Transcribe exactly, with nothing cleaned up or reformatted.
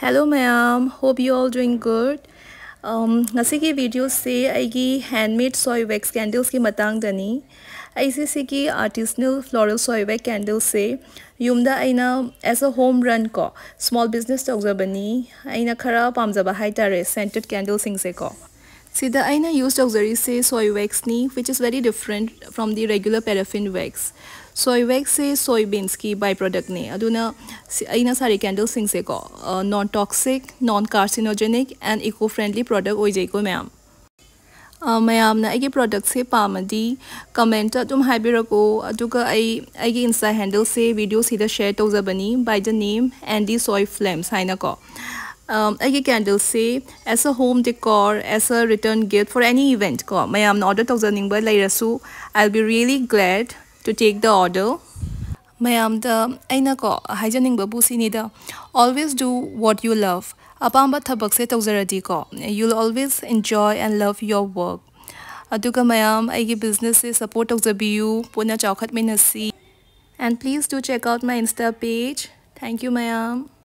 Hello ꯃꯌꯥꯝ, hope you all doing good. Um, ꯉꯁꯤꯒꯤ videoꯁꯦ ꯑꯩꯒꯤ handmade soy wax candlesꯀꯤ ꯃꯇꯥꯡꯗꯅꯤ꯫ ꯑꯩꯁꯦ ꯁꯤꯒꯤ artisanal floral soy wax candlesꯁꯦ ꯌꯨꯝꯗ ꯑꯩꯅ as a home run ꯀꯣ, small business ꯇꯧꯖꯕꯅꯤ꯫ ꯑꯩꯅ ꯈꯔ ꯄꯥꯝꯖꯕ ꯍꯥꯏꯇꯥꯔꯦ scented candlesꯁꯤꯡꯁꯦꯀꯣ꯫ ꯁꯤꯗ ꯑꯩꯅ use ꯇꯧꯖꯔꯤꯁꯦ soy waxꯅꯤ, which is very different from the regular paraffin wax. Soy waxꯁꯦ soybeansꯀꯤ by productꯅꯦ, ꯑꯗꯨꯅ ꯁꯤ-, ꯑꯩꯅ ꯁꯥꯔꯤ candlesꯁꯤꯡꯁꯦꯀꯣ non toxic, non carcinogenic and eco friendly product ꯑꯣꯏꯖꯩꯀꯣ ꯃꯌꯥꯝ꯫ ꯑ, ꯃꯌꯥꯝꯅ ꯑꯩꯒꯤ productꯁꯦ ꯄꯥꯝꯃꯗꯤ commentꯇ ꯑꯗꯨꯝ ꯍꯥꯏꯕꯤꯔꯛꯑꯣ, ꯑꯗꯨꯒ ꯑꯩ ꯑꯩꯒꯤ Insta handleꯁꯦ videoꯁꯤꯗ share ꯇꯧꯖꯕꯅꯤ by the name Andy Soy Flames ꯍꯥꯏꯅꯀꯣ꯫ ꯑꯝ, ꯑꯩꯒꯤ candlesꯁꯦ as a home decor, as a return gift for any event ꯀꯣ, ꯃꯌꯥꯝꯅ order ꯇꯧꯖꯅꯤꯡꯕ ꯂꯩꯔꯁꯨ, I'll be really glad to take the order. ꯃꯌꯥꯝꯗ ꯑꯩꯅꯀꯣ ꯍꯥꯏꯖꯅꯤꯡꯕꯕꯨ ꯁꯤꯅꯤꯗ, always do what you love. ꯑꯄꯥꯝꯕ ꯊꯕꯛꯁꯦ ꯇꯧꯖꯔꯗꯤꯀꯣ, you'll always enjoy and love your work. ꯑꯗꯨꯒ ꯃꯌꯥꯝ ꯑꯩꯒꯤ businessꯁꯦ support ꯇꯧꯖꯕꯤꯌꯨ, ꯄꯨꯟꯅ ꯆꯥꯎꯈꯠꯃꯤꯟꯅꯁꯤ꯫ And please do check out my Insta page. Thank you ꯃꯌꯥꯝ꯫